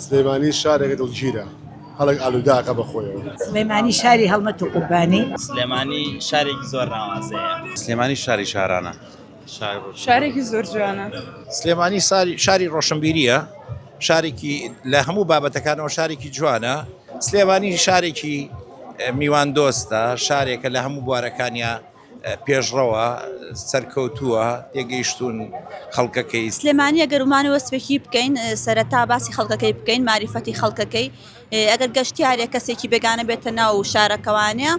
سلێمانی شارێکە دڵگیرە، خەڵک ئالوودە ئەکا بە خۆیەوە. سلێمانی شاری هەڵمەت و قوربانی. سلێمانی شارێکی زۆر ناوازەیە. سلێمانی شاری شارانە. شارێکی زۆر جوانە. سلێمانی شاری ڕۆشنبیرییە، شارێکی لە هەموو بابەتەکانەوە شارێکی جوانە. سلێمانی شارێکی میواندۆستە، شارێکە لە هەموو بوارەکانیا پێشڕەوە، سەرکەوتووە، تێگەیشتوون خەڵکەکەی. سلێمانی ئەگەر ومان وەسفێکی بکەین سەرەتا باسی خەڵکەکەی بکەین ماریفەتی خەڵکەکەی ئەگەر گەشتیارێک کەسێکی بێگانە بێتە ناو شارەکەوانە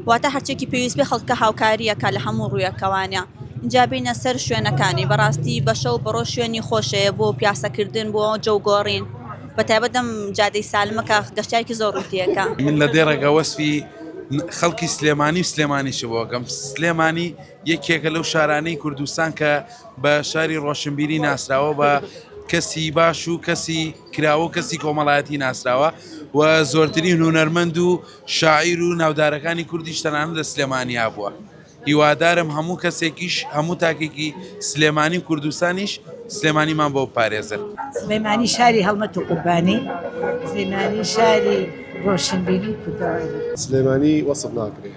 واتە هەرچێکی پێویست بێ خەڵکە هاوکاریەکە لە هەموو ڕوویەکەوانە اینجا بینە سەر شوێنەکانی بەڕاستی بەشە و بەڕۆ شوێنی خۆشەیە بۆ پیاسەکردن بۆ جەوگۆڕین بە تایبەت ئەم جادەی سالمە کە گەشتیارێکی زۆر ڕووتیەکە. من لە دێڕێکا وەسفی خەڵکی سلێمانی و سلێمانیشە بۆ ئەکەم سلێمانی یەکێکە لەو شارانەی کوردستان کە بە شاری ڕۆشنبیری ناسراوە بە کەسی باش و کەسی کراوە و کەسی کۆمەڵایەتی ناسراوە و زۆرترین هونەرمەند و شاعیر و ناودارەکانی کوردیش تەنانەت لە سلێمانیا بووە. هیوادارم هەموو کەسێکیش هەموو تاکێکی سلێمانی و کوردستانیش سلێمانیمان بۆ بپارێزن. سلێمانی شاری هەڵمەت و قوربانی، سلێمانی شاری ڕۆشنبیری و کوردەواری. سلێمانی وەسف ناکرێ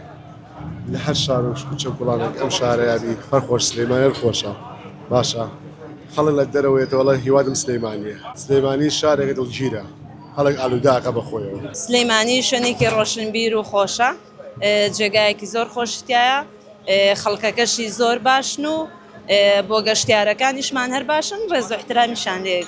لە هەر شار و کوچە و گوڵانێک ئەم شارەیا بی هەر خۆش سلێمانی هەر خۆشە باشە خەڵک لە دەرەوە یەتەوە ئەڵێ هیوادم سلێمانیە سلێمانی شارێکە دڵگیرە خەڵک ئالوودە ئەکا بە خۆیەوە. سلێمانی شوێنێکی ڕۆشنبیر و خۆشە. جێگایەکی زۆر خۆشی تایە خەڵکەکەشی زۆر باشن و بۆ گەشتیارەکانیشمان هەر باشن ڕێز و احترامیشان لێ.